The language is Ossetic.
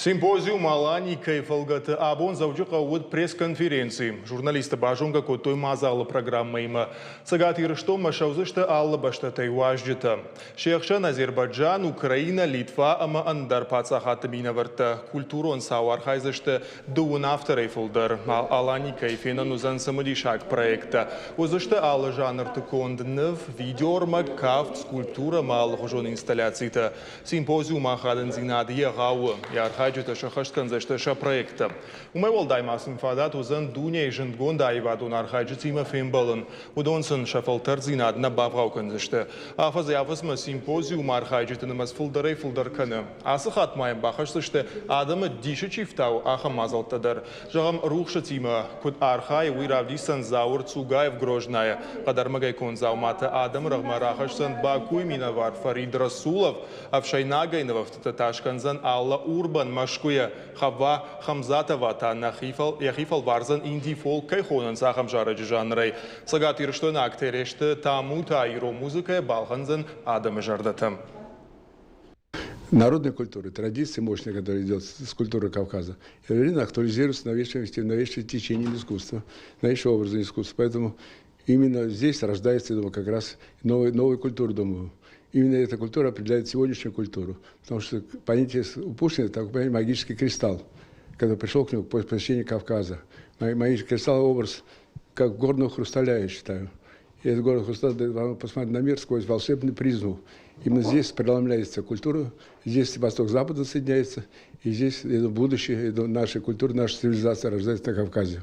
Симпозиум Аланикӕйы фӕлгӕты абон Дзӕуджыхъӕуы уыд пресс-конференци. Журналистты базонгӕ кодтой мадзалы программӕимӕ. Цӕгат Ирыстонмӕ ссӕудзысты алы бӕстӕтӕй уазджытӕ. Се хсӕн Азербайджан, Украинӕ, Литва ӕмӕ ӕндӕр паддзахадты минӕвӕрттӕ. Культурон цауы архайдзысты дыууын авторӕй фылдӕр. Аланикӕйы фенӕн уыдзӕн цымыдисаг проекттӕ. Уыдзысты алы жанрты конд ныв, видеоӕрмӕг, кафт, скульптурӕ ӕмӕ алыхуызон инсталляцитӕ. Симпозиумы ахадындзинад егъау у, йӕ архайджытӕ сӕххӕст кӕндзысты сӕ проекттӕ. Уымӕй уӕлдай ма сын фадат уыдзӕн дунейы зындгонд аивадон архайджытимӕ фембӕлын. Уыдон сын сӕ фӕлтӕрддзинад нӕ бавгъау кӕндзысты. Афӕдзӕй-афӕдзмӕ симпозиумы архайджыты нымӕц фылдӕрӕй-фылдӕр кӕны. Ацы хатт ма йӕм бахӕсдзысты, адӕмы дисы чи фтауы, ахӕм мадзӕлттӕ дӕр. Зӕгъӕм, рухсытимӕ куыд архайы, уый равдисдзӕн Зауыр Цугаев Грознайы. Хъӕдӕрмӕгӕй конд дзауматӕ адӕмы рӕгъмӕ рахӕсдзӕн Бакуйы минӕвар Фарид Расулов, ӕфсӕйнагӕй нывӕфтыдтӕ та скӕндзӕн Алла Урбан Мӕскуыйӕ, Хавва Хамзатова та йӕхи фӕлвардзӕн инди-фолк кӕй хонынц, ахӕм зарӕджы жанрӕй. Цӕгатирыстойнаг Тересты Таму та ирон музыкӕйӕ балхӕндзӕн адӕмы зӕрдӕтӕ. Народная культура, традиция мощная, которая идет с культуры Кавказа, Эвелина актуализируется новейшим, новейшим течением искусства, новейшим образом искусства. Поэтому именно здесь рождается, я думаю, как раз новая, новая культура, думаю. Именно эта культура определяет сегодняшнюю культуру. Потому что понятие у Пушкина такой понятие магический кристалл, когда пришел к нему по посещению Кавказа. Магический кристалл – образ как горного хрусталя, я считаю. И этот город хрусталь дает вам посмотреть на мир сквозь волшебную призму. Именно здесь преломляется культура, здесь Восток-Запад соединяется, и здесь это будущее, это наша культура, наша цивилизация рождается на Кавказе.